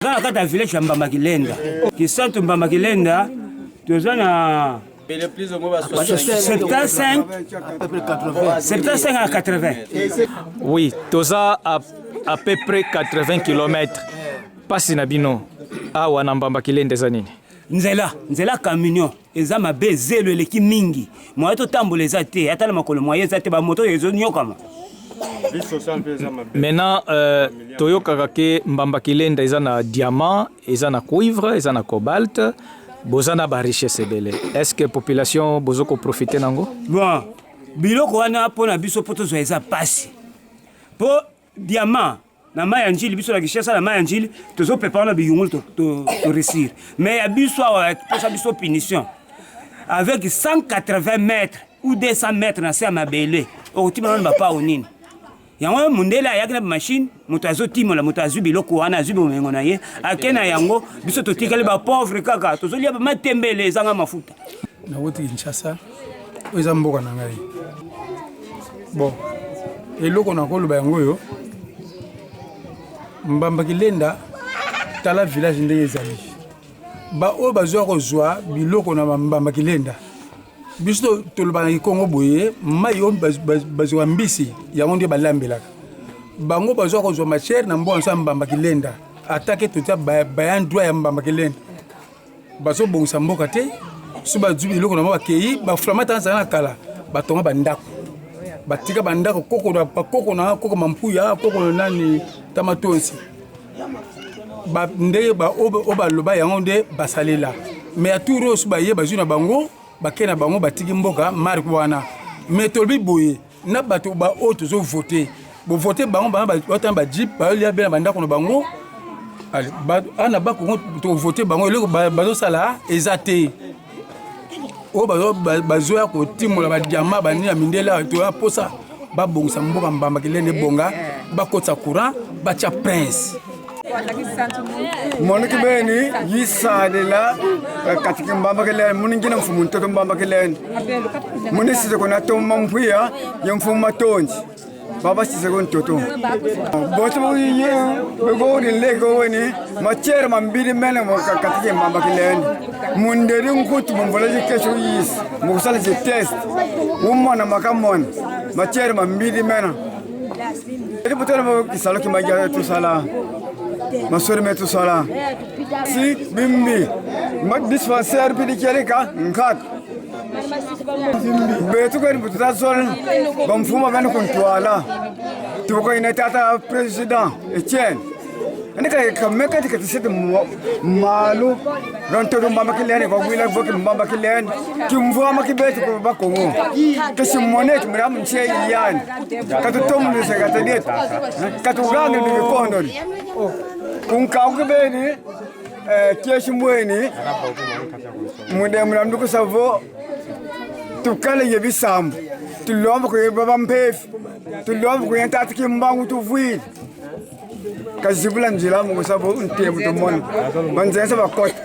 Toza na kati ya village ya Mbamba Kilenda. Kisantu Mbamba Kilenda toza na 75 75 à 80. Oui, toza à, à peu près 80 km. Pasi na bino awa na Mbamba Kilenda eza nini? Nzela, nzela camion eza mabe, zelo eleki mingi. Moyen totambola eza te, ata na makolo moyen eza te, ba moto ezonyokama. Maintenant euh, toyokaka ke Mbamba Kilenda eza na diamant, eza na cuivre, eza na cobalt, boza na ba richesse ebele. Est-ce que population bozo ko profiter nango? Bon, biloko wana mpo na biso mpo tozwa eza pasi. Mpo diamant na mai ya Ndjili, biso na Kinshasa na mai ya Ndjili tozopepa wana biyungulu to, to, to réussir. Mais ya biso awa epesa biso punition avec 180 mètres ou 200 mètres na se ya mabele okotima nano bapao nini yango mondele ayaki na bamashine moto azotimola moto azwi biloko wana azwi bomengo na ye ake na yango biso totikali bapauvre kaka tozolia matembele ezanga mafuta Nawuti Kinshasa, oyo eza mboka na ngai. Bon, eloko nakoloba yango oyo, Mbamba Kilenda, tala village ndenge ezali. Baoyo bazwa kozwa biloko na Mbamba Kilenda, biso tolobaka na Kikongo boye, mai oyo bazwa mbisi yango nde balambelaka. Bango bazwa kozwa matière na mboka ya Mbamba Kilenda, atake totia bayan droit ya Mbamba Kilenda. Bazobongisa mboka te, so bazwi biloko na bango bakei baflamata azala na kala batonga bandako batika bandako koko na bakoko na koko mampuya koko na nani tamatonsi ba ndenge ba oyo baloba yango nde basalela me ya tour oyo so baye bazwi na bango bake na bango batiki mboka marke wana me tolobi boye na bato ba oyo tozo vote bovote bango bana batanga ba jeep bayolia be na bandako na bango ana bakongo tovote bango eloko bazosala eza te oyo bazoya kotimola badiama banini ya mindele awa toya mposa babongisa mboka mbamba kilende ebonga bakotisa courant batya prince Monu kibeni yisalela katiki mbamba kileni muni ngina mfumu ntoto mbamba kileni muni size kona tomma mpuya ye mfumu matonji baba size ko ntoto boto ye bego ri lego weni machere mambili mene mo katiki mbamba kileni munderi nkutu mumvula jikesho yis mukusala je test umona makamona machere mambili mena Kisalo kimaja tusala masori me tusala si bimbi dispensaire pidi kerika nkat betu kweni bututa sol bamfuma bani kuntwala tuko ina tata president Etienne ene ka meka tika tisete malu ronto mbamba kilene kwa gwila voki mbamba kilene kimvua makibeti kwa bakongo kishimone tumira mche yani katutomulise katadiet katugange bikondoni kunkauke beni keshi mbweni munde mulamdu kusavo tukale ye bisambu tulomba kuye baba mpefi tulomba kuye tata kimbangu tuvwile kazibula njila mungu savo ntembu tumona banzensa bakota.